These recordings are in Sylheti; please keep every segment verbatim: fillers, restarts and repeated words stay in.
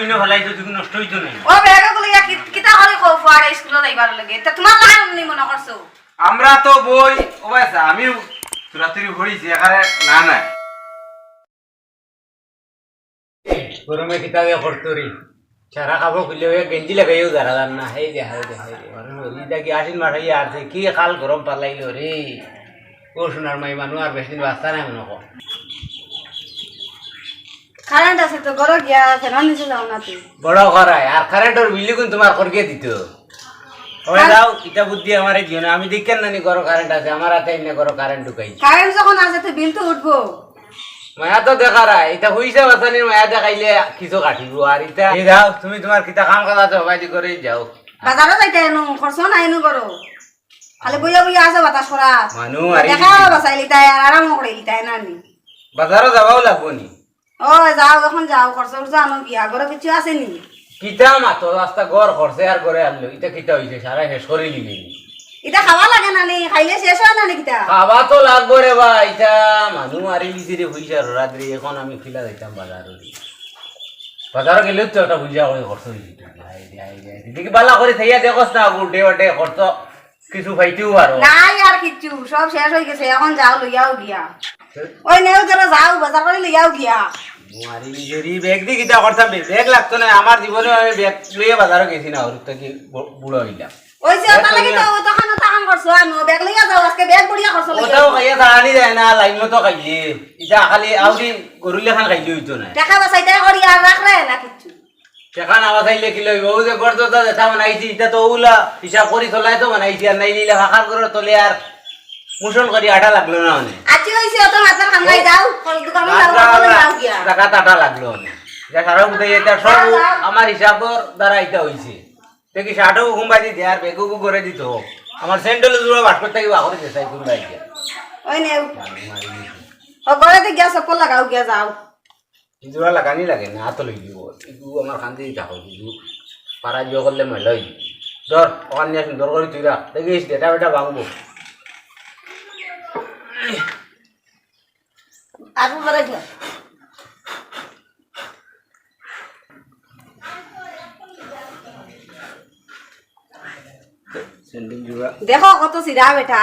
ইনো ফালাইছো, তুমি নষ্ট অইতো নাই। ও বেগ অগুলো ইয়া কি-, কিতা করি কও ফুয়ারে স্কুলো যাইবার লাগি? তে তুমার লাখান নি মনো করছো? আমরা তো বই, ও ভাই, আমিও তুরাতুরি পড়ছি, এখানে না, না। গরমে কিতা যে করতো রে। সারা কাপড় খুললে ওই গেঞ্জি লাগাইও যারা যার না। এই দে, এই দে, এই দে। আরে, ওই দেখি আশ্বিন মাস আইয়া আছে, কি কাল গরম পালাইলো রে। ও সোনার মাই মানু আর বেশি দিন বাঁচতা নাই মনে কর। কারেন্ট আছে তো, ঘরো গিয়া ফ্যানর নিচে যাও না তুই। বড় করায়, আর কারেন্টর বিল কোন তুমার করিয়া দিত? ওই যাও, ইটা বুদ্ধি আমারে দিও না। আমি দেখেন না নি ঘরো কারেন্ট আছে, আমার হাতে এনে ঘরো কারেন্ট ঢুকাই। কারেন্ট যখন আছে তো বিল তো উঠবো। মায়া তো দেখারা, ইটা পয়সা বাঁচানির মায়া দেখাইলে কিছু কাটিব। আর ইটা, এই যাও, তুমি তুমার কিতা কাম কাজ আছে, হবাই দি করে যাও। বাজারো যাইতে এনু, খরচ নাই এনু করো। খালি বইয়া বইয়া আছে বাতাস করা। মানু আর এই দেখা বাঁচাইলি তাই, আর আরাম করে তাই না নি। বাজারো যাবাও লাগবো নি? ও যাও, এখন যাও, খরচ উরচ আনো গিয়া, ঘরো কিছু আছে নি? কিতা মাতো, রাস্তা ঘর খরচে আর ঘরে আনলো, ইটা কিতা হইছে, সারা শেষ করে নিলি। ইটা খাওয়া লাগে না নি, খাইলে শেষ হয় না নি কিতা? খাওয়া তো লাগবো রে ভাই, ইটা মানু মারি লিছি রে, পয়সা রাত রে, এখন আমি কিলা যাইতাম বাজারো রে। বাজারো গেলেও তো একটা পয়সা করে খরচ হইছে। হায় রে, হায় রে, হায় রে। দেখি বালা করে থাইয়া দেখোস না, উল্টে উল্টে খরচ কিছু পাইতেও পারো। নাই আর কিচ্ছু, সব শেষ হয়ে গেছে, এখন যাও লইয়াও গিয়া। ওই নেও তোরা যাও, বাজার করে লইয়াও গিয়া। মারি লিছি রে, ব্যাগ দি কিতা করতাম বে? ব্যাগ লাগতো না, আমার জীবনে আমি ব্যাগ লইয়া বাজারো গেছি না, ওর তো কি বু-, বুড়া হইলাম। ওই যে ওটা লাগি তো, ও তখন, তখন করছো, আনো, ব্যাগ লইয়া যাও, আজকে ব্যাগ বড়িয়া করছো, লইয়া ওটাও যাও। খাইয়া দাঁড়ানি যায় না, লাইন মতো খাইয়ে। ইটা খালি আউরি গরুর লেখান খাইলে হইতো না। টাকা বাঁচাইতে করি আর রাখ রে না কিচ্ছু। টেকা না বাঁচাইলে কি লইব? ও যে গর্দটা যেটা বানাইছি, ইটা তো ওলা হিসাব করি চলাই তো বানাইছি, আর নাইলে ইলা ফাঁকার করে তোলে আর মুষল করি আটা লাগলো না অনে। আচ্ছা, ওই সে অত মাথার কামড়াই যাও, কোন দোকানে যাও, না, না, কোন না, যাও গিয়া। জাগাত আটা লাগলো অনে। যা সারা উঠে এটা সব যাও, যাও। আমার হিসাবর দ্বারা ইটা হইছে। দেখি শার্টও ঘুমাই দিতে আর বেগও করে দিত। আমার স্যান্ডেল জোড়া বাস করতে গিয়ে বাহরে যে সাই ঘুমাই গিয়া। ওই নেও। ও ঘরে তো গিয়া চপ্পল লাগাও গিয়া যাও। জোড়া লাগানি লাগে না, হাতো লই দিব। ইগু আমার কান্দি থাকো, ইগু পাড়া জিও করলে ময়লা হই। ধর, ওখান নিয়ে সুন্দর করে তুই রাখ। দেখিস, ডেটা বেটা ভাঙবো। আর বলে না। স্যান্ডেল জোড়া। দেখো কত সিরা বেটা।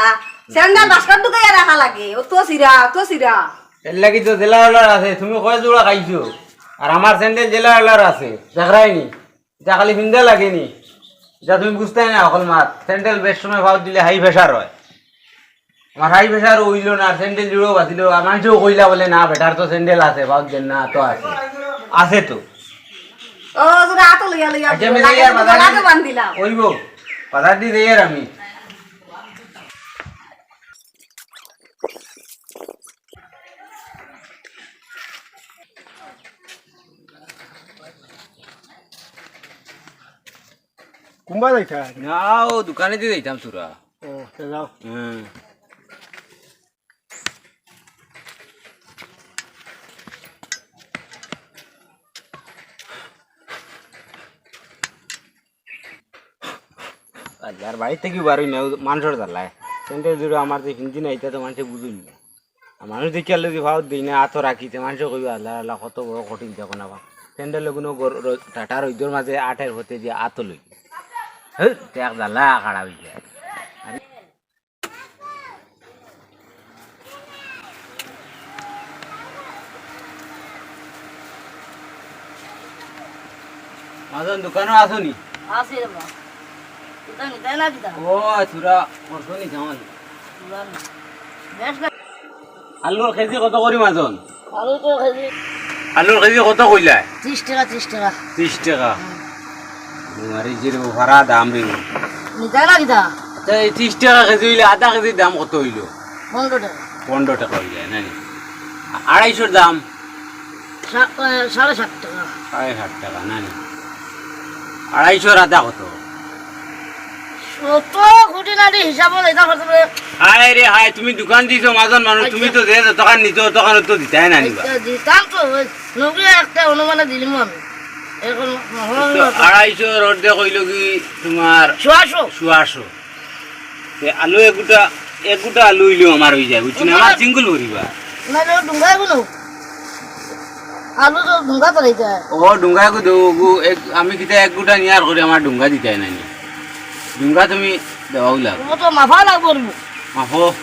স্যান্ডেল বাস্কট ঢুকাইয়া রাখা লাগে। অত সিরা, অত সিরা। এর লাগি তো জেলা অর্ডার আছে। তুমি কয় জোড়া খাইছো? আর আমার স্যান্ডেল জেলা অর্ডার আছে। দেখরায়নি। ইটা খালি ফিন্দা লাগেনি। ইটা তুমি বুঝতায় না, অকল মাত। স্যান্ডেল বেশ সময় পাওত দিলে হাই প্রেশার হয়। আমার হাই প্রেশার হইল না, স্যান্ডেল জুড়েও বাঁচিল। আর মানুষেও কইলা বলে, "না, বেটার তো স্যান্ডেল আছে, পাওত দেন না, তো আছে।" আছে তো। ও, তোরা আতো লইয়া লইয়া আচ্ছা, আমি লাগে যাই আর তো বাজার গলাতে দি-, বান্ধিলাম। ওই বউ, বাজার দি যাই আর আমি। কুম্বা যাইতা? না, ও দোকানে দি যাইতাম তোরা। ও, তে যাও। হুম। আর বাড়ি থাকি বারই না, মানুষর জ্বালায়। স্যান্ডেল জুড়ে আমার যে হিন্দি না, ইটা তো মানুষে বুঝুন না। আর মানুষ দেখিয়া লগে ভাও দেই না, আতো রাখিতে মানুষে কইবা, "আল্লাহ, আল্লাহ, কত বড় কঠিন দেখো না বা।" স্যান্ডেল ওগুলো গর-, র-, টাটা রইদর মাঝে আটের হতে যে আতো লই। হ্যাঁ, তে এক জ্বালা খারাপ হয়ে যায়। আরে মাজন, দোকানো আছো নি? আছি রে বা। কিতা নিতায় না কিতা? ও, থুড়া করছো নি সামান? থুড়া না। বেশ না। আলুর কেজি কত করি মাজন? আলু তো কেজি আলুর কেজি কত কইলা? ত্রিশ টেকা, ত্রিশ টেকা। ত্রিশ টেকা। হুম। আরে যে রে, ভাড়া দাম রে। নিতায় না কিতা? আচ্ছা, এই ত্রিশ টেকা কেজি হইলে আধা কেজির দাম কত হইল? পনেরো টেকা। পনেরো টেকা হয়ে যায়, না নি? আড়াইশোর দাম? সা-, এ, সাড়ে সাত টেকা। সাড়ে সাত টেকা, না নি? আড়াইশোর আধা কত? অত খুঁটিনাটি হিসাব হলে এটা করতে পারে। হায় রে হায়, তুমি দোকান দিছো মাজন মানুষ, আচ্ছা। তুমি তো যে যতখান নিছো, ততখান তো দিতায় না নিবা। আচ্ছা, দিতাম তো, ওই নবী একটা অনুমানে দিলাম আমি। এখন তো আড়াইশোর অর্ধেক হইল কি তোমার? সোয়াশো। সোয়াশো। তে আলু এগুটা, এগুটা আলু হইলেও আমার হয়ে যায়, বুঝছো না? আমার সিঙ্গল পরিবার। না, না, ডুঙ্গা এগুলো। আলু তো ডুঙ্গা তো রইছে। ও, ডুঙ্গা গু দেও, গু এক, আমি কিতা এক গুটা নিয়ার করি আমার ডুঙ্গা দিতায় নানি। ডুঙ্গা তুমি দেওয়াউ লাগবো। ও তো মাফা লাগবো রে। মাফো।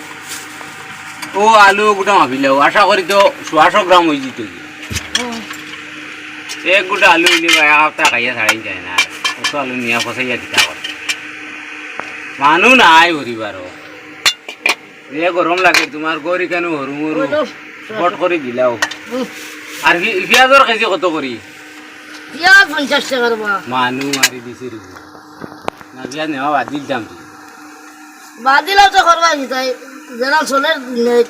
ও আলু গুটা মাফিলাও, আশা করি তো সোয়াশো গ্রাম অইযিতো। হুম। এক গুটা আলু অইলে বা এক হাপ্তা খাইয়া ছাড়াই যায় না। অত আলু নিয়া ফসাইয়া কিতা করে? মানু নাই পরিবারো। যে গরম লাগে তুমার গরি কেনে হুরু মুরু ওই তো। ফট করি দিলাও। হুম। আর পি-, পিয়াজর কেজি কত করি? পিয়াজ পঞ্চাশ টেকা রে বা। মানু মারি দিছে রে। না পিয়াজ নেওয়া বাদ দিতাম তো। বাদ দিলাও তো করবা কিতা, যেরা চলের নেট।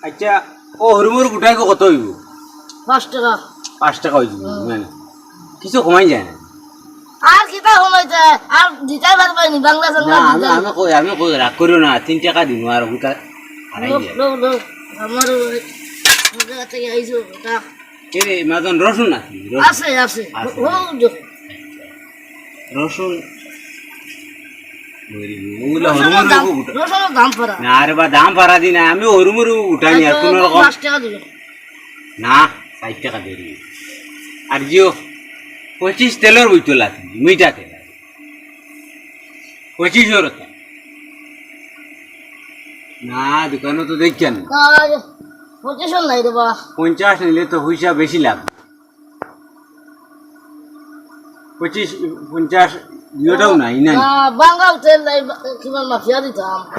আচ্ছা, ও হুরু মুরু গুটাই কত অইবো? পাঁচ টেকা। পাঁচ টেকা অইযিবো, হুম। মানে কিছু কমাই যায় না। আর কিতা কমাইতে? আর দিতায় পারবায় নি, বাংলা চাংলা না, আমি, দিতায়। আমি কই, আমি কই, রাগ করিও না, তিন টেকা দিমু আর ওটা হারাই লো, দিয়া। লো, লো, আমার ওই, আমার জাগা থাকি আইছো, ওটা। এ রে, মাজন রসুন আছে, রসুন। আছে, আছে। আছে। ও, ও, দেখো। রসুন, ওগুলা রসুনর হুরু মুরু দাম, গুটা। রসুনর দাম পারা। না রে বা, দাম পারা দি না, আমি হুরু মুরু গুটা নি, আর আচ্ছা, কোনো রকম। পাঁচ টেকা দিবে। না, ষাইট টেকা দেরি। আর জিও, পঁচিশ তেলর বোতল আছে, মিঠা তেল। পঁচিশর ওটা। না, দোকানো তো দেখছেন। আর পঁচিশর নাই রে বা। পঞ্চাশ নিলে তো পয়সা বেশি লাগবে। পঁচিশ, পঞ্চাশ, দুইটাও নাই, নাই। না, বাঙ্গাও তেল নাই, বা-, কিমান মাফিয়া দিতাম।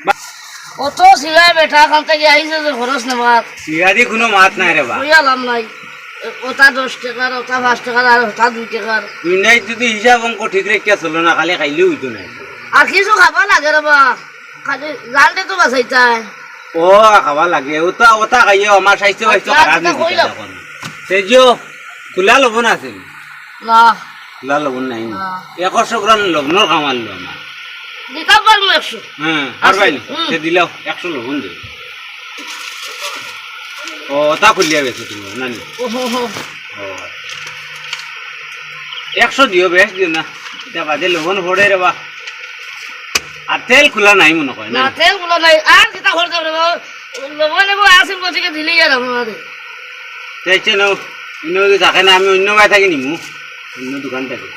বা- অত সিগাই বেটা, কাল থাকি আইছে যে খরচ নেবার। সিগাদি কোনো মাত নাই রে বা। কইয়া লাভ নাই। এ, ওটা দশ টেকার, ওটা পাঁচ টেকার, আর ওটা দুই টেকার। দুই নাই যদি হিসাব অঙ্ক ঠিক রাখিয়া চলো না, খালি খাইলেও অইতো না। আর কিছু খাবা লাগে রে বা। খালি জানটা তো বাঁচাইতায়। ও, খাওয়া লাগে। ওটা, ওটা খাইও, আমার স্বাস্থ্য, স্বাস্থ্য আচ্ছা, খারাপ আচ্ছা, হয়ে কইলাম। গেছে এখন। সেজিও, খোলা লবণ আছে নি? না। খোলা লবণ নাই নি? না। একশো গ্রাম লবণর কামাল লো আমার। দিতাম পারমু একশো। হ্যাঁ, আর ভাই, আছে, হুম। সে দিলাও, একশো লবণ দিও। ও, ওটা খুলিয়া গেছে তুমি, না নি? ও, হো, হো। ও। একশো দিও, বেশ দিও না। এটা বাদে লবণ পড়ে রে বা। আর তেল খোলা নাই মনে হয়, না? না, তেল খোলা নাই। আর কিতা করতে পারবো? লবণ নেবো, আসিল গতিকে দিলেই আর আমার মাঝে। চাইছে না, অন্য যদি থাকে না, আমি অন্য বায় থাকি নিমু। অন্য দোকান থাকি।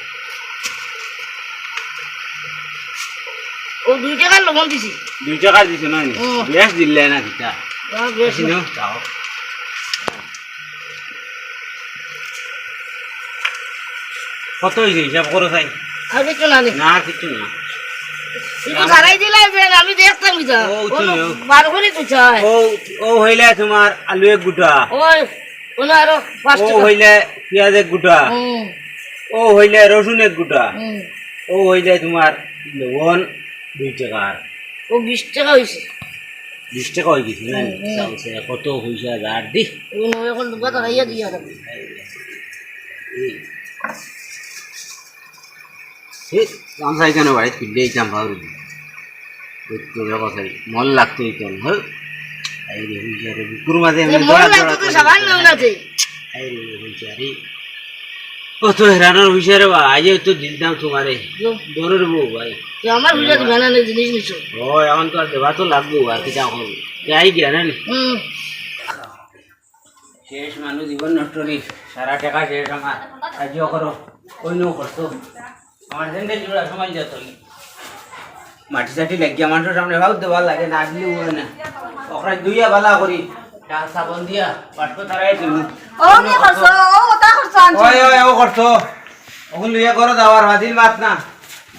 ও দুই টেকার লবণ দিছি। দুই টেকার দিছে না নি? হুম। বেশ দিলে না কিতা? না, বেশ বেশি না। নাও, চাও। কত হইছে হিসাব করো চাই? আর কিছু না নি। না, আর কিছু না। একটু ছাড়াই দিলাই বেন, আমি দেখতাম কিতা। ও, উঠো ও, না। বার করে তো চাই। ও, ও হইলে তোমার আলু এক গুটা। ওই, ওনা আরো পাঁচ ও টেকা। হইলে পিয়াজ এক গুটা। হুম। ও হইলে রসুন এক গুটা। হুম। ও হইলে তোমার লবণ দুই টেকার। ও বিশ টেকা হইছে। বিশ টেকা হয়ে গেছে, না? হুম, হুম। চাও, সে কত পয়সা যার দি। ও নয়, এখন দুগা টাকা ইয়া দিয়া দেবে। এই। এই, আমি চাই কেন বাড়িত ফিরলে এই চাম্পা উড়ে দিই। ওই তো দেখো চাই, মন লাগতো এই কেন, হ্যাঁ? এই রে, এই যে রে, বুকুর মাঝে এ, আমি মন দৌড়া লাগতো দৌড়া তো করি। সাবান নেও না যে। এই রে, এই যে রে। ও তো হেরানোর বিষয় রে বা, আজ তো দিলাম তোমারে। লো। দৌড়ের বউ ভাই। তো আমার বুঝে দিবা না, জিনিস নিছো। ও, এখন তো আর দেবা তো লাগবো, আর কিতা করবো? যাই গিয়া না নি? হুম। শেষ মানুষ জীবন নষ্ট নি, সারা টাকা শেষ আমার। সাহায্য করো, ওই নো করছো। আমার সেন্ডেল জোড়া সময় যেত। মাটি চাটি লাগিয়া মানুষের সামনে ভাব দেওয়া লাগে, না দিলে উড়ে না। ওখানে ধুইয়া বালা করি, ডাল সাবন দিয়া, বাষ্প তারাই তুমি। ও নি করছো, ও ওটা করছো আনছো। ওই, ওই, ও করছো। ওগুন লইয়া করো যাও, আর বাজিল মাত না।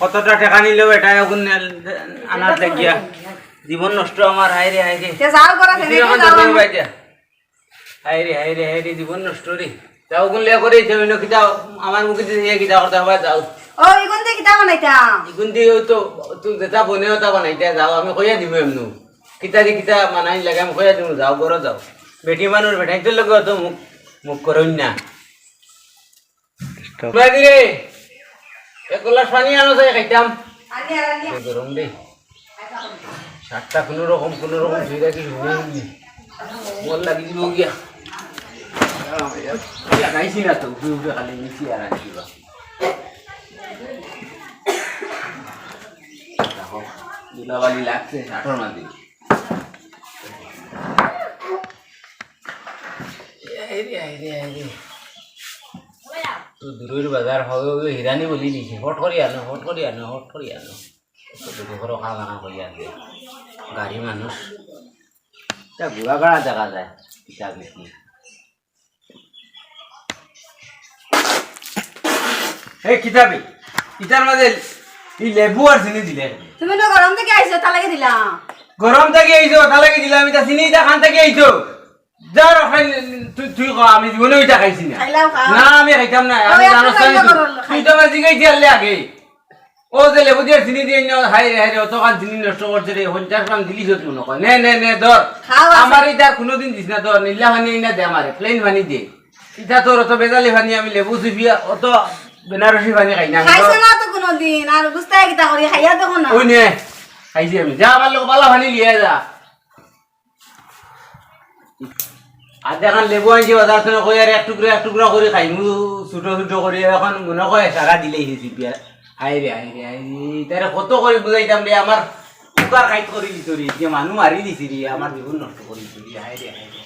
কতটা টাকা নিলেও এটা ওগুন আনার লাগিয়া। জীবন নষ্ট আমার, হায় রে, হায় রে। কে যাও করো, তুমি ফেলে এখন যাও। যাবে বাইরে। হায় রে, হায় রে, হায় রে, জীবন নষ্ট রে। যাও, ওগুন লিয়া করে দিতে হইলো, কিতা আমার মুখে দিয়ে ইয়ে কিতা করতে হবে, যাও। ও, ইগুন দিয়ে কিতা বানাইতাম? ইগুন দিয়ে ওই তো, তুই যেটা বনে ওটা বানাইতে যাও, আমি কইয়া দিব এমনু। কিতা দি কিতা বানাই লাগে আমি কইয়া দিব, যাও, ঘরো যাও। বেটি মানুষ বেটাইতে লগে অত মুখ, মুখ করইন না। Stop. বাগি রে, এক গ্লাস পানি আনো চাই খাইতাম। আনি আর আনি। এ গরম রে। শার্টটা কোনো রকম, কোনো রকম ধুই রাখি, ধুই রাখি। মন লাগি দিব গিয়া। লাগাইছি না তো, উপরে উপরে খালি নিচে আর আনছি বা। দেখো, ধুলাবালি লাগছে শার্টর মাঝে। আরে, আরে, আরে। তো দূরের বাজার হবে, হবে, হিরানি বলি দিছি। হট করি আনো, হট করি আনো, হট করি আনো। তো দুটো করে খাওয়া দাওয়া করি আনবে। গাড়ি মানুষ। তা ঘোরা বেড়া দেখা যায়। কিতা বিক্রি। এই কিতাবি, ইটার মাঝে ই লেবু আর চিনি দিলে। তুমি তো গরম থাকি আইছো, তা লাগি দিলাম। গরম থাকি আইছো, তা লাগি দিলাম। ইটা চিনি, ইটা খান থাকি আইছো। যা রে, খাই, তুই, তুই ক, আমি জীবনে ইটা খাইছি না। খাইলাও খাও। না, আমি খাইতাম না। ও, আমি একটা জানো খাইলে তুই, গরম তুই খাই। তো আমার জিগাই দিয়ারলে আগে। ও যে লেবু দিয়া চিনি দিয়া আইনা, হায় রে, হায় রে, অতখান চিনি নষ্ট করছে রে, পঞ্চাশ গ্রাম দিলি যত মনে কয়। নে, নে, নে, ধর। খাও, আছে। আমার ইটা আর কোনোদিন দিস না, ধর, নিল্লা পানি আইনা দে আমারে, plain পানি দে। ইটা তোর অত বেজালি পানি, আমি লেবু চিপিয়া, অত বেনারসি পানি খাই না আমি, খাইছো ধর। না তো কোনোদিন, আর বুঝতে কিতা করি, খাইয়া দেখো না। ওই নে, খাইছি আমি। যা, আমার লোক বালা পানি লিয়ে যা। আর দেখান লেবু আনছি বাজার থেকে, কই আর এক টুকরা এক টুকরা করি খাইমু, ছোট ছোট করি, এখন মনে কয় সারা দিলেই হয়েছি বিয়া। হায় রে, হায় রে, হায় রে, তারে কত করি বুঝাইতাম রে, আমার কুকার খাইত করি দিত রে, যে মানু মারি দিছি রে, আমার জীবন নষ্ট করি দিত রে, হায় রে, হায় রে।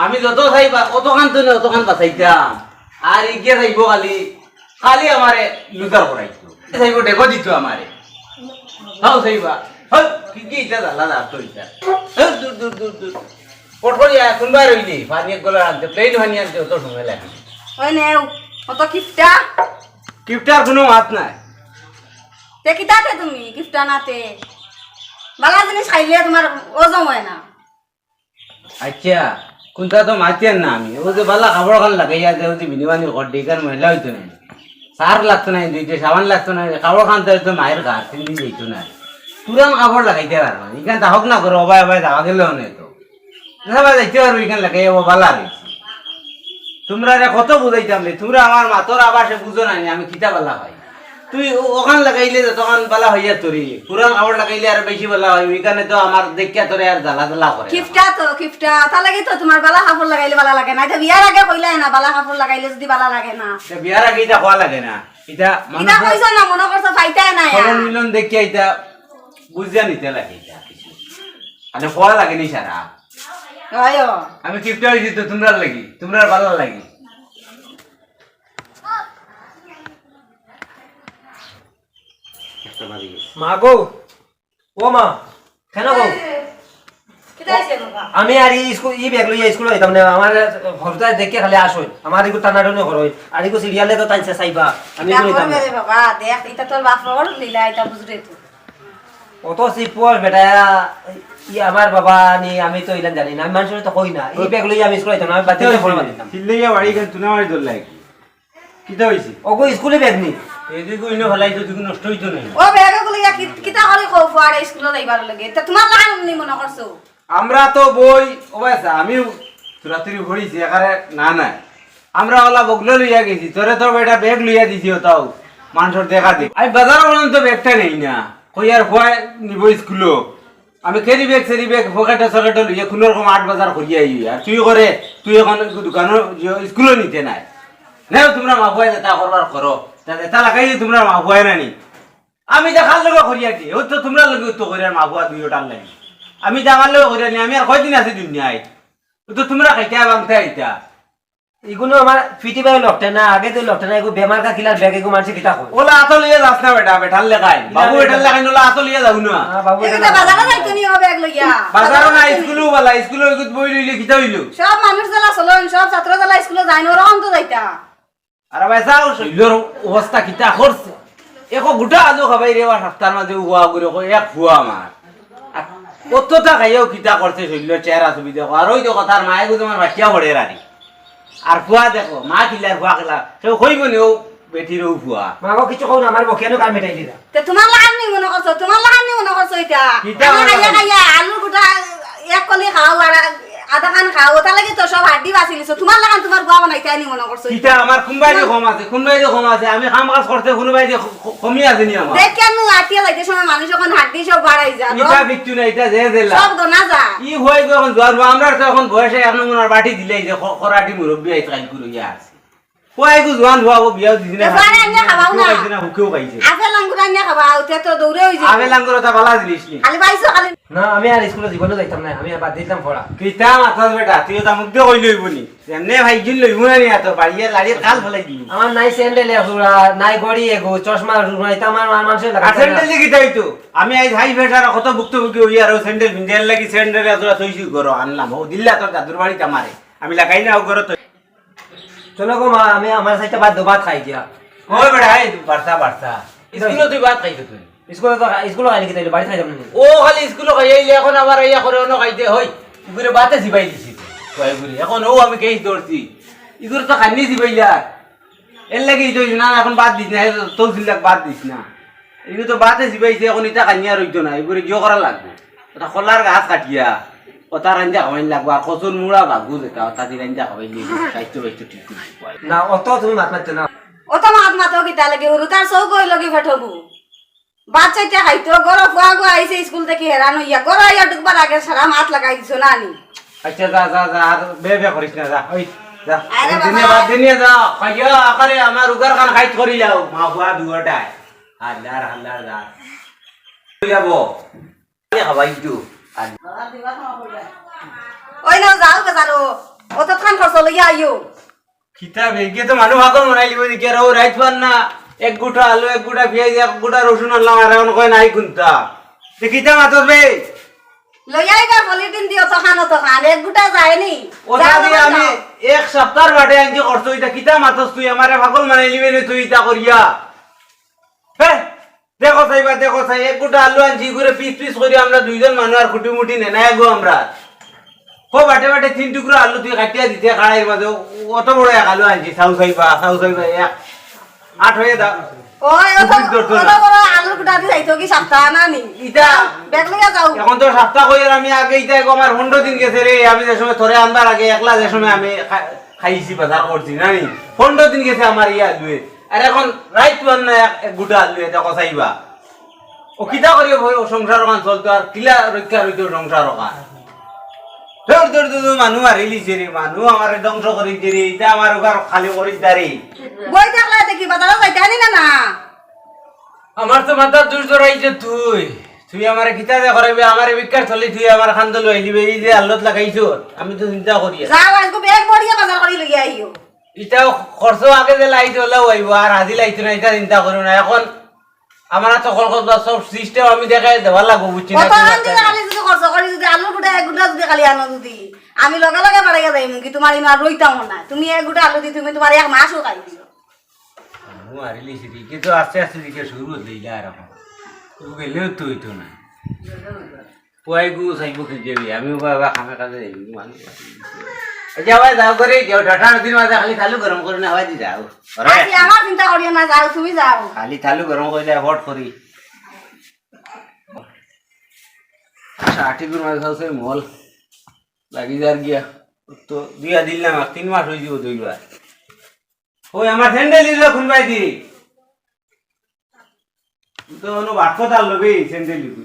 আমি যত চাইবা, অতখান তো না, অতখান বাঁচাইতাম। আর ইগে চাইবো খালি খালি আমারে লুজার করাইতো। চাইবো ডেকো দিত আমারে। তাও চাইবা। হল, কি কি ইটা জ্বালা লাগতো ইটা। হল, দূর, দূর, দূর, দূর। পট করি আয়, কোনবার হইলি? পানি এক গলার আনতে, plain পানি আনতে অত সময় লাগে। ওই নেও, অত কিপটা। কিপটার কোনো মাত নাই। তে কিতাতে তুমি, কিপটা নাতে? বালা জিনিস খাইলে তোমার ওজন হয় না। আচ্ছা, কোনটা তো মাতিয়ার না আমি। ও যে বালা কাপড় খান লাগাইয়া যে, ও যে বিনিবানি কর, ডেকার ময়লা হইতো না। সার লাগতো না, দুইটা সাবান লাগতো না, কাপড় খান তো হয়তো মায়ের ঘর, তিন দিন যাইতো না। পুরান কাপড় লাগাইতে পারবো না। এখান তা হোক না করো, অবায় অবায় যাওয়া গেলে অনেক তো। না বা যাইতে পারবো, এখান লাগাইয়া ও বালা রয়েছে। তোমরা রে কত বুঝাইতাম রে, তোমরা আমার মাতর আবাসে বুঝো না নি, আমি কিতা বালা পাই। তুই ও-, ওখান লাগাইলে যতখান বালা হইয়া তোরে, পুরান কাপড় লাগাইলে আরো বেশি বালা হয়, ওইখানে তো আমার দেখিয়া তোরে আর জ্বালা জ্বালা করে। কিপটা তো, কিপটা, তার লাগি তো তোমার বালা কাপড় লাগাইলে বালা লাগে না। এটা বিয়ার আগে কইলাই না, বালা কাপড় লাগাইলে যদি বালা লাগে না। এটা বিয়ার আগে এটা হওয়া লাগে না, এটা এটা মানুষের কইছো না, মনে করছো পাইতায় না আর। চলন মিলন দেখিয়া এটা বুঝিয়া নিতে লাগে এটা কিছু। মানে হওয়া লাগে নি সারা। হয় ও। আমি কিপটা হইছি তো তোমরার লাগি, তোমরার বালা লাগি। মা গো, ও মা, কেন গো? কিতা হইছে বাবা? আমি আর ই স্কুল, ই ব্যাগ লইয়া স্কুল যাইতাম না। আমার হরতা দেখে খালি আসই। আমার একটু টানাটানি করই। আর একটু সিরিয়ালে তো টানছে চাইবা। আমি কিতা একটু যাইতাম না। করবে রে বাবা? দেখ, এটা তোর বাপর লীলা, এটা বুঝরে তো। অত সিপস বেটা, ই আমার বাবা নি, আমি তো ইলান জানি না। আমি মানুষের তো কই না। ই ব্যাগ লইয়া আমি স্কুল যাইতাম না। আমি বাতিল করে দিতাম। সিল্লাইয়া বাড়ি গেল, তুই না বাড়ি দৌড় লাগে। কিতা হইছে? ওগো স্কুলে ব্যাগ নি। এদিকে ইনো ফেলাইছো, তুমি নষ্ট হইতো না। ও ব্যাগ গুলো ইয়া কি-, কিতা করে কও ফুয়ারে স্কুলে যাইবার লাগে? তা তোমার লাগান নি মনে করছো? আমরা তো বই, ও ভাই, আমিও তুরাতুরি পড়িছি, এখানে না নাই। আমরা ওলা বগলো লইয়া গেছি, তোরে তো বেটা ব্যাগ লইয়া দিছি, ওটাও মানুষের দেখা দে। আমি বাজারও পর্যন্ত ব্যাগটা নেই না, কই আর ফুয়ায় নিব স্কুলো। আমি ক্যারি ব্যাগ, স্যারি ব্যাগ, পকেটে সকেটে লইয়া কোনো রকম আট বাজার করিয়া আই। আর তুই করে, তুই এখন দোকানো যে স্কুলো নিতে নাই। নেও তোমরা মা ফুয়ায় যেটা করবার করো। তা যেটা লাগাই তোমরা মা ফুয়ায় না নি। আমি দেখার লগে করিয়া কি? ও তো তোমরা লগে তো করিয়া মা ফুয়া দুইও টান লাগি। আমি দেখার লগে করিয়া নি, আমি আর কয়দিন আছি দুনিয়ায়? ও তো তোমরা খাইতে ভাঙতে আইতা। ইগুনো আমার ফিটি ভাই লটে না, আগে তো লটে না, এগু বেমার কা কিলার ব্যাগ এগু মানছে কিতা কয়? ওলা আতো লইয়া যাস না বেটা, বেটার লেখাই। বাবু বেটার লেখাই নলা আতো লইয়া যাও না। হ্যাঁ, বাবু এটা এটা তো বাজারে যাইতো নি ও ব্যাগ লইয়া। বাজারও না, স্কুলেও বালা, স্কুলে ওই বই লইলে কিতা হইলো? সব মানুষ জ্বালা চলন, সব ছাত্র জ্বালা স্কুলে যায় না, ওরা অন্ত যাইতা। আর ভাই যাও, শরীরর অবস্থা কিতা করছে? একো গোটা আলু খাবাই রে, বা সপ্তাহের মাঝে হুয়া করে কয়, এক হুয়া আমার। আর কতটা খাইয়াও কিতা করছে শরীরর চেহারা ছবি দেখো। আর ওই দেখো, তার মায়ে গো তোমার বাচ্চা পড়ে রানি। আর ফুয়া দেখো, মা কিলার ফুয়া কিলা, কেউ কইব নি ও বেটির ও ফুয়া। মা গো, কিছু কও না, আমার বকিয়ানো কান মেটাই দিলা। তে তোমার লাখান নি মনে করছো, তোমার লাখান নি মনে করছো এটা? কিতা আমার আমার লাখান? খাইয়া খাইয়া আলুর গোটা এক কলি খাও আর আধা খান খাও, ওটা লাগি তো সব হাড্ডি বাঁচি নিছো। তোমার লাখান তোমার বুয়া বানাইতে আনি মনে করছো এটা? কিতা আমার কোনবাই যে কম আছে, কোনবাই যে কম আছে, আমি কাম কাজ করতে কোনবাই যে ক-, ক-, কমি আছে নি আমার? দেখ কেন আটিয়া যাইতে সময় মানুষ এখন হাড্ডি সব বাড়াই যায়। এটা বিচ্ছু না, এটা যে জেলা। সব গনা যায়। ই হয় গো এখন জোয়ান, আমরা তো এখন বয়সে এখন মনে হয় বাটি দিলে এই যে খ-, খরাটি মুরব্বি আইতে কাল করে ইয়া আছে। পুয়াইগু জোয়ান পুয়াইগু বিয়াও দিছি না। তে পুয়ারে আনিয়া খাবাও না। খাইছে না, হুকেও খাইছে। আপেল আঙ্গুর আনিয়া খাবাও, তে তো দৌড়ে অই যাইবো। আপেল আঙ্গুর ওটা বালা জিনিস নি। খালি পাইছো খালি। না, আমি আর স্কুলো জীবনে যাইতাম না, আমি আর বাদ দিতাম পড়া। কিতা মাতস বেটা, তুই ওটা মুখ দিয়া কইলে অইবো নি? এমনে ভাই গিল লইবো না নি এত, বাড়িয়ে লাড়িয়ে কাল ফালাই দিবি। আমার নাই স্যান্ডেল এগুলা, নাই ঘড়ি এগু, চশমা নাই, তো আমার মা-, মানুষের লাগা আর স্যান্ডেল দিয়ে কিতা অইতো? আমি আইজ হাই প্রেশার কত ভুক্তভোগী অই আর ও স্যান্ডেল ভিন্ডেল লাগি স্যান্ডেল এগুলা থইছি ঘরো আনলাম। ও দিল্লা তোর দাদুর বাড়িত আমারে। আমি লাগাই না ও ঘরো তো। চলো গো মা, আমি আমার সাইডটা বাদ দেও, ভাত খাই গিয়া। ওই বেটা, এই বার্তা, বার্তা। স্কুলো তুই ভাত খাইছো তুই? স্কুলো তো খা-, স্কুলো খাইলে কি তাইলে বাড়ি খাইতাম না? ও খালি স্কুলো খাই আইলে এখন আবার ইয়া করে অন্য খাইতে হয়। ইগুরে বাতে জিবাই দিছি। কয় ইগুরে। এখন ও আমি কেস ধরছি। ইগুরে তো খান্নি জিবাইলা। এর লাগি তো না, এখন বাদ দিস না, এই তো তৌসিল লাগ বাদ দিস না। ইগু তো বাতে জিবাইছে, এখন ইটা খাইনি আর অইতো না, ইগুরে গিয়ে করা লাগবো। ওটা কলার গাছ কাটিয়া, ওটা রান্দা খাওয়াইন লাগবো, আর কচুর মুড়া বাগু যেটা, ওটা দি রান্দা খাওয়াইন লাগবো, স্বাস্থ্য বাইস্থ্য ঠিক করবো। না, অত তুমি মাত মারতে না। অত মাত মাতো কিতা লাগে, হুরু তার চউখ অইল কি ফেটবো। বাচ্চাইতে খাইতো, গরো ফুয়া গো আইছে স্কুল থাকি হেরান অইয়া, গরো আইয়া ঢুকবার আগে সারা মাত লাগাই দিছো না নি? আচ্ছা, যা, যা, যা, আর বে বে করিস না, যা, ওই, যা। আরে বাবা। দিনে বাদ দিনে যা, খাইয়া আকারে আমার উগার খান খাইত করি যাও, মা ফুয়া দুয়াটায়। হাল্লার, হাল্লার, যা। যাবো। আরে খাবা একটু। আর ওই নাও, যাও বাজারো। অতখান খরচ লইয়া আইও। কিতা বে, গিয়ে তো মানুষ পাগল বানাইলিবো নি, কে রে, ও রাইত পার না, এক গুটা আলু, এক গুটা পিয়াজ, এক গুটা রসুন আনলাম, আর এখন কয় নাই কুনতা। তে কিতা মাতস বে? লইয়া আইবা পলিথিন দিও তখান, অতখান, এক গুটা যায়নি। ওটা যাও, দিয়ে যাও। আমি এক সপ্তাহর বাটে আনছি খরচ, ইটা কিতা মাতস তুই? আমারে পাগল বানাইলিবে নি তুই ইটা করিয়া? হে, দেখো চাইবা, দেখো চাই, এক গুটা আলু আনছি, ইগুরে পিস পিস করি আমরা দুইজন মানুষ আর কুটি মুটি নেনা এগো আমরা। হো বাটে বাটে তিন টুকরা আলু তুই কাটিয়া দিতে কড়াইর মাঝে, অত বড় এক আলু আনছি, চাও চাইবা, চাও চাইবা, এক আট হয়ে দাও। ওই, অত, পিস ধরতো অত না। বড় আলুর গুটা দি যাইতো কি সপ্তাহ না নি? ইটা ব্যাগ লইয়া যাও। এখন তো সপ্তাহ কই আর আমি আগে ইটা এগো আমার পনেরো দিন গেছে রে, আমি যে সময় তোরে আনবার আগে একলা যে সময় আমি খা-, খাইছি, বাজার করছি, না নি? পনেরো দিন গেছে আমার ইয়া আলুয়ে। আর এখন রাইত তুয়ার না এক, এক গুটা আলু, এটা কষাইবা। ও কিতা করি ও সংসার ওখান চলতো, আর কিলা রক্ষা রইতো সংসার ওখান? ধর, ধর, ধর, ধর, মানু মারিলিছে রে, মানু আমারে ধ্বংস করিছে রে, ইটা আমার ওখান খালি করিস দা রে। বই থাকলে দেখি বাজারো যাইতে আনি না না। আমার তো মাথার দুষ ধরাইছে তুই। তুই আমারে কিতা দে করাইবে, আমারে ভিক্ষার থলি তুই আমার খান্দল লইলিবে, এই যে আল্লত লাগাইছো, আমি তো চিন্তা করি। যাও, আজকে ব্যাগ ভরিয়া বাজার করি লইয়া আইও। ইটাও খরচ আগে যে লাইট ওলাও আইবো, আর আজি লাইট না, ইটা চিন্তা করো না। এখন আমার তো খরচ বা সব সিস্টেম আমি দেখাই দেওয়া লাগবো, বুঝছি না? কত আনতে খালি যদি খরচ করি, যদি আলুর গুটা এক গুটা যদি খালি আনো যদি, আমি লগে লগে বাড়াইয়া যাইমু কি, তোমার ইনো আর রইতাম না। তুমি এক গুটা আলু দি তুমি তোমার এক মাসও খাই দিও। আমি মারিলি সেদিকে তো আস্তে আস্তে দিকে শুরু হতে দিলে আর এখন। ও গেলেও তো হইতো না। পুয়াই গু চাইব কি যাবি? আমিও বাবা কামে কাজে যাইব, মানুষ। আচ্ছা, ভাই, যাও করে, যাও, ঠান্ডা নদীর মাঝে খালি থালু গরম করে না, ভাই, যাও। ওরে। আচ্ছা, আমার চিন্তা করিও না, যাও, তুমি যাও। খালি থালু গরম করে যায়, হট করি। আচ্ছা, আটিগুর মাঝে খাও, সেই মল। লাগি যার গিয়া। তো দিয়া দিল না, তিন মাস হয়ে যাব দুইবার। ওই আমার স্যান্ডেল দিল কোন ভাই দি? তো অনু বাক্স তার লবি স্যান্ডেল দিবি।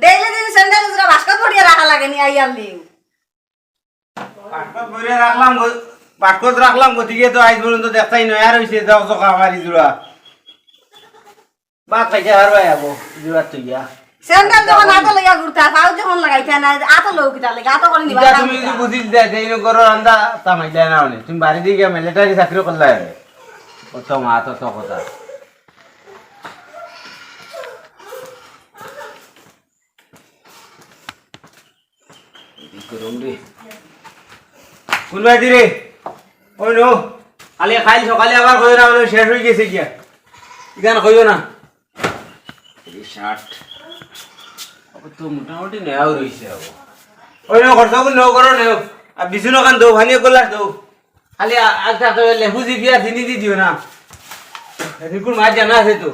ডেইলি দিন স্যান্ডেল উজরা বাস্কত ভরিয়া রাখা লাগে নি আইয়ার লিউ। বাক্সত ভরিয়া রাখলাম গো-, বাক্সত রাখলাম গতিকে তো আইজ পর্যন্ত দেখতাই নয়া রইছে, যাও চোখা আমার ইজুরা। ভাত খাইতে পারবাই আবো, জুয়ার তুইয়া। স্যান্ডেল যখন আতো লইয়া ঘুরতা, পাও যখন লাগাইতা না, আতো লও কিতা লাগে, আতো করে নিবা, ইটা তুমি যদি বুঝিল দে, যে ইনো গরো রান্দা, তা মাইলা না অনে। তুমি বাড়ি দিয়ে গিয়া মিলিটারি চাকরি করলাই অনে। অত মা, অত কথা। কি করুম রে? কোন বায়দি রে? ওই নো। কালি, কাল সকালে আবার কইও না, বলে শেষ হয়ে গেছে গিয়া। ইখান কইও না। এই শার্ট। আবার তো মোটামুটি নেওয়াও রইছে আবার। ওই নো, খরচ করে নেও, করো নেও। আর বিছুনো খান দৌ, ভানিয়ে গোলাস দৌ। খালি আ-, আচ্ছা, তো লেবু জিবি আর চিনি দি দিও না। রিকুর মাছ জানা আছে তো।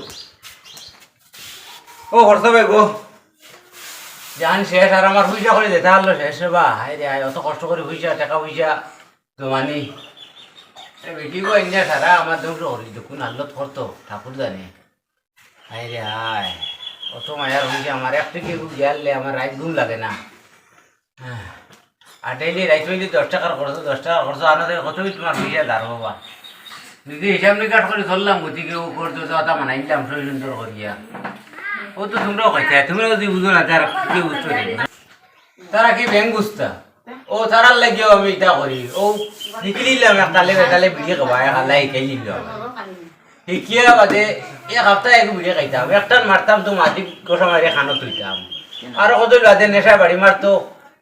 ও, খরচ ভাই গো। জান শেষ, আর আমার পয়সা করে যেতে পারলো শেষ রে বা। হায় রে হায়, অত কষ্ট করে পয়সা, টাকা পয়সা জমানি। এ বেটি গো, ইন্ডিয়া সারা আমার ধ্বংস করি, দেখুন হালত করতো, ঠাকুর জানে। হায় রে হায়, অত মায়ার হইছে আমার, এক থেকে গেলে আমার রাত ঘুম লাগে না। হ্যাঁ। আটাইলে রাইত হইলে দশ টাকার খরচ, দশ টাকার খরচ আনা যায়, কত তোমার পয়সা দাঁড় বাবা? নিজে হিসাব নিকাশ করি চললাম, গতিকে ও করতে তো ওটা মানাইলাম, সই সুন্দর করিয়া। ও তো তোমরাও কইতে, তোমরা যদি বুঝো না, তারা কি বুঝতে পারবে? তারা কি ব্যাংক বুঝতা? ও তারার লাগিও আমি এটা করি। ও শিখি নিলাম, এক তালে বেতালে বিড়ি খাওয়া, এক আলাই খাই নিলাম। শিখিয়া বাদে এক হাপ্তা এক বিড়ি খাইতাম, একটান মারতাম তো মাটি গোসা মারি খানো তুইতাম। আর কত বাদে নেশা বাড়ি মারতো,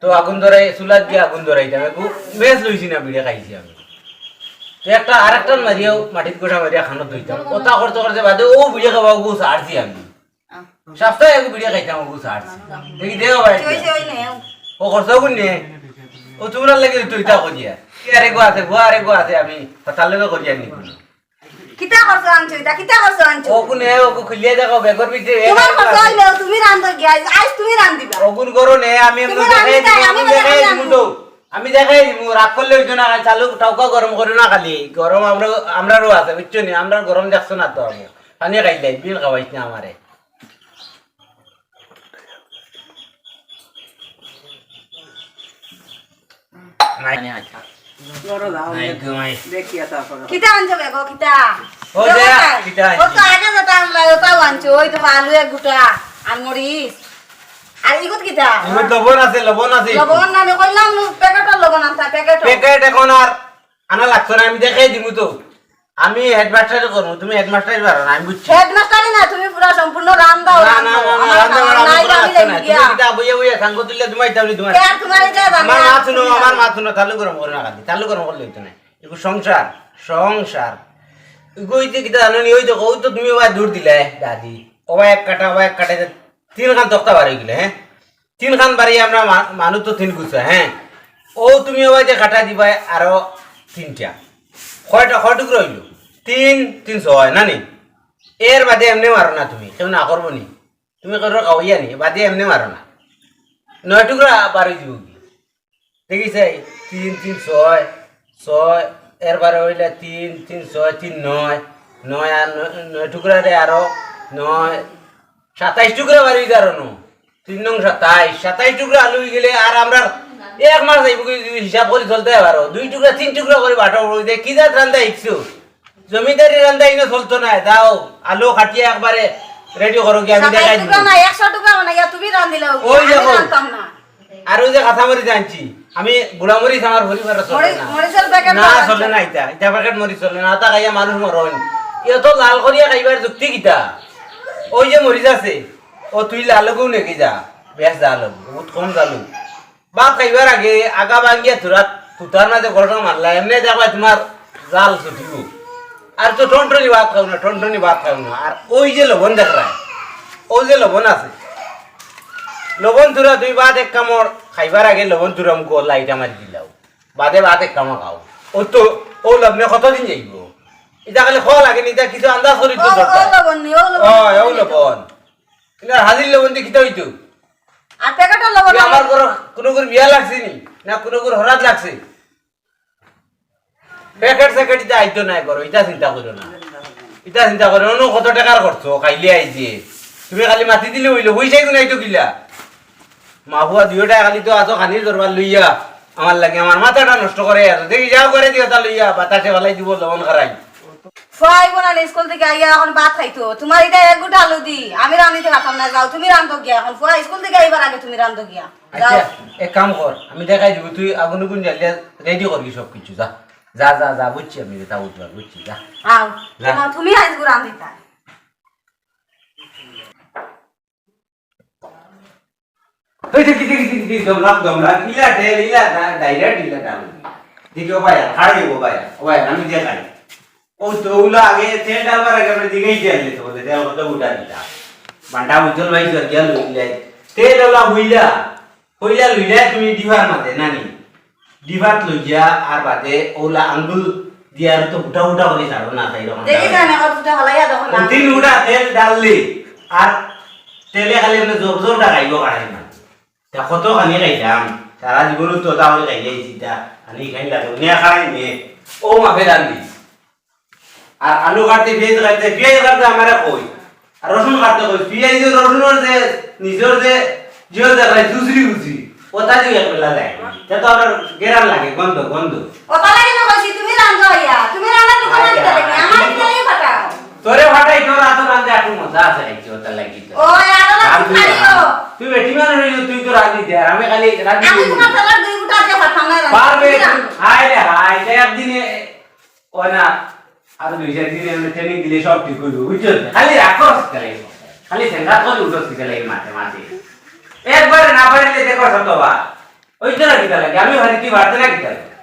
তো আগুন ধরাই, চুলাত গিয়া আগুন ধরাইতাম, একটু মেজ লইছি না, বিড়ি খাইছি আমি। তো একটা আরেকটান মারিয়াও মাটিত গোসা মারিয়া খানো তুইতাম। ওটা করতে করতে বাদে ও বিড়ি খাওয়া গু ছাড়ছি আমি। সপ্তাহে এক বিড়ি খাইতাম, ও গু ছাড়ছি। দেখি দেও ভাই। ওই যে ওই নে। ও খরচ গুণ নে। ও তোমরার লাগে তুই তা করিয়া। কি আরে গো আছে, গো আরে গো আছে, আমি তার লগে করিয়া নি। কিতা খরচ আনছো এটা? কিতা খরচ আনছো? ও কোনে, ও কো খুলিয়া দেখো, বেগর ভিতরে এ তোমার খরচ খরচ আছে। হইলো, তুমি রান্ধো গিয়া, আইজ, আইজ তুমি রান্ধিবা। ও গুণ করো নে, আমি এমনি তুমি দেখাই রান্ধি দিমু, তাই, আমি আমি দেখাই রান্ধি। দিমু তো। আমি দেখাই দিমু, রাগ করলে হইতো না, চালু টাউকা গরম করো না খালি। গরম আমরা, আমরারও আছে, বুঝছো নি? আমরার গরম দেখছো না তো আমি। পানি খাইলাই, বিল খাওয়াইছ না আমারে। নাই। নাই, আচ্ছা। ধরো দাও, নাই, ঘুমাই। দেখি আছে আপনারা। কিতা আনছো বেগো, কিতা? ও দেও দে, না। কিতা আনছি? ও তো আগে যেটা আনলাই, ওটাও আনছো, ওই তো আলু এক গুটা, আর মরিচ। আর ইগুত কিতা? ইগুত লবণ আছে, লবণ আছে। লবণ না, আমি কইলাম নু, প্যাকেটর লবণ আনতা, প্যাকেটর। প্যাকেট এখন আর আনা লাগতো না, আমি দেখাই দিমু তো। আমি হেডমাস্টারি করমু, তুমি হেডমাস্টারি পারো না, আমি বুঝছি। হেডমাস্টারি না, তুমি পুরা সম্পূর্ণ রান্দাও, না, না, রান্দাও। না, না, আমার রান্দাও, রান্দাও আমার করা নাই, লাগতো আমি না। তুমি গিয়া। কিতা বইয়া বইয়া সাঙ্গ তুললে, তোমার ইচ্ছা বলি তোমার। কে আর তোমার ইচ্ছা রান্না আমার মাত শুনো, করতে আমার মাত শুনো, চালু গরম করো না খালি, চালু গরম করলে হইতো না। একটু সংসার, সংসার। ওই যে কিতা জানো নি, ওই দেখো, ওই তো তুমি ওবা দূর দিলে, দাদি। ওবা এক কাটা, ওবা এক কাটা, তিন খান তক্তা বার হয়ে গেলে, হ্যাঁ? তিন খান বাড়ি আমরা মা-, মানুষ তো তিন গুছা, হ্যাঁ? ও তুমি ওবা যে কাটা দিবায় আরো তিনটা। কয়টা, কয় টুকরা হইল? তিন, তিন ছয়, না নি? এর বাদে এমনি মারো না তুমি, কেউ না করবো নি? তুমি করো খাওয়াইয়া নি, বাদে এমনি মারো না। নয় টুকরা বার হয়ে দিব কি? দেখি চাই, তিন, তিন, ছয়, ছয়, এর বারে হইলে তিন, তিন, ছয়, তিন, নয়, নয় আর নয়, নয় টুকরা রে আরো নয়, সাতাইশ টুকরা বাড়ি যার নু। তিন নং সাতাইশ, সাতাইশ টুকরা আলু হয়ে গেলে আর আমরা এক মাস যাইব কি হিসাব করে চলতে পারো। দুই টুকরা, তিন টুকরা করে বাটা পড়ে যায়। কি জাত রান্দা শিখছো? জমিদারি রান্দা ইনো চলতো না। যাও, আলু কাটিয়া একবারে রেডি করো কি আমি সাতাইশ দেখাই দিব। টুকরা না, একশো টুকরা বানাইয়া তুমি রান্ধিলাও। ওই আমি দেখো। রান্ধতাম না। আর ওই যে কাঁচা মরিচ আনছি, আমি গুড়া মরিচ আমার পরিবারে চলে মরিচ, না। মরিচের প্যাকেট না, বানাইছে। চলে না ইটা, ইটা প্যাকেট মরিচ চলে না, ওটা খাইয়া মানুষ মরইন। এত লাল করিয়া খাইবার যুক্তি কিতা? ওই যে মরিচ আছে, ও তুই লালগুও নেকি যা, বেশ জাল হবো, বহুত কম জাল হবো। ভাত খাইবার আগে আগা ভাঙ্গিয়া তুরা, তুতার মাঝে গড়টা মারলা, এমনি দেখবা তোমার জাল ছুটিব। আর তো টনটনি ভাত খাও না, টনটনি ভাত খাও না। আর ওই যে লবণ দেখরা, ওই যে লবণ আছে, লবণ তুরা দুই ভাত এক কামড় খাইবার আগে লবণ তুরা মুখো লাইটা মারি দিলাও, বাদে ভাত এক কামড় খাও। ও তো, ও লবণে কতদিন যাইব? এটা খালি খাওয়া লাগে নি, এটা কিছু আন্দাজ করি তো ও, ও দরকার। লবণ নি, ও লবণ ও, নি। ও লবণ। কিন্তু আর হাজির লবণ দিয়ে কিতা হইতো? আর প্যাকেটের লবণ কি আমার নাই। ঘরো কোনো করে বিয়া লাগছে নি? না কোনো করে হরাত লাগছে? প্যাকেট স্যাকেট ইটা আইতো নায় ঘরো, ইটা চিন্তা করো না। ইটা চিন্তা করো, অন্য কত টাকার খরচ, খাইলে আইছে। তুমি খালি মাতি দিলে হইলো, পয়সা কিন্তু আইতো কিলা? মা বুয়া দুইওটায় খালি তো আছো খানির দরবার লইয়া, আমার লাগে আমার মাথাটা নষ্ট করে আছো। দেখি যাও করে দিও তা লইয়া, বাতাসে ফালাই দিব লবণ খারাই। ফুয়া আইবো না নি স্কুল থেকে আইয়া এখন ভাত খাইতো। তোমার ইটা এক গুটা আলু দি, আমি রান্ধিতে পারতাম না, যাও তুমি রান্ধো গিয়া। এখন ফুয়া স্কুল থেকে আইবার আগে তুমি রান্ধো গিয়া। যাও। আচ্ছা, এক কাম কর, আমি দেখাই দিব, তুই আগুন উগুন জ্বালিয়া রেডি করবি সব কিছু, যা। যা, যা, যা, বুঝছি আমি, তা বুঝবার, বুঝছি, যা। আও, যা। তোমার, তুমি আইজ গুড় রান্ধিতা। এই দেখি, দেখি, দেখি, দেখি, দমলাম, দমলাম, ইলা ঢেল, ইলা ডা-, ডাইরেক্ট ইলা ডাল। দেখি, ও ভাই, খাড়াই ও ভাই, ও ভাই, আমি দেখাই। ও তো ওগুলো আগে তেল ডালবার আগে আমরা দিকেই তেল দিতে বলে, তেল কত উঠা দিতা। বান্ডা উজ্জ্বল ভাই স্বর্গীয় লইলে। তেল ওলা হইলা, হইলা লইলা তুমি ডিবার মাঝে, নানি? ডিবাত লইয়া আর বাদে ওলা আঙ্গুল দিয়া আর তো উঠা উঠা করে ছাড়ো না, তাই রকম দেখি ছাড়ো। জানে কত উঠা হলাইয়া তখন ও তিন উঠা তেল ডাললি, আর তেলে খালি এমনি জোর জোর ডাকাইব কাটাই না। তা কত খানি খাইলাম, সারা জীবন তো তা খাইলে চিন্তা, খানি খাই লাগে, নিয়ে খাই নিয়ে, ও মাফে ডাললি। আর আলু কাটতে, পিঁয়াজ কাটতে, পিঁয়াজ কাটতে আমারে কই। আর রসুন কাটতে কই। পিঁয়াজ, রসুনর যে, নিজর যে, জিও দেখায়, দুসরি বুঝি। ওটা দিয়ে এক বেলা যায়। তা তো আমার গেরান লাগে, গন্ধ, গন্ধ। ওটা লাগে না কইছি, তুমি রান্ধো ইয়া। তুমি রান্না তো তোমার কিতা লাগে? আমার কিতা লাগে পাঠাও? তোরে ফাটাই, তোর আতো রান্ধে একটু মজা আছে, দেখছি, ওটা লাগি তো। ও, আর ওরা রান্ধি খাইও। না। তুই বেটি মানুষ হইলে তুই তো রান্ধি দে, আর আমি খালি রান্ধি আমি দিই। তোমার তালার দুই গুটা আছে পাঠাও না রান্ধো। পারবে, বুঝলাম। হায় রে হায়, এটা একদিনে, ও না, আর দুই চার দিনে আমি ট্রেনিং দিলে সব ঠিক হইব, বুঝছো? খালি রাখো হসপিটালে, খালি সেন্টার করে উঠো হসপিটালে এই মাঠে মাঠে। একবারে না পারিলে দেখো শতবার। ওই তো না কিতা লাগে, আমি ভারি কি বাড়তে না কিতা লাগে।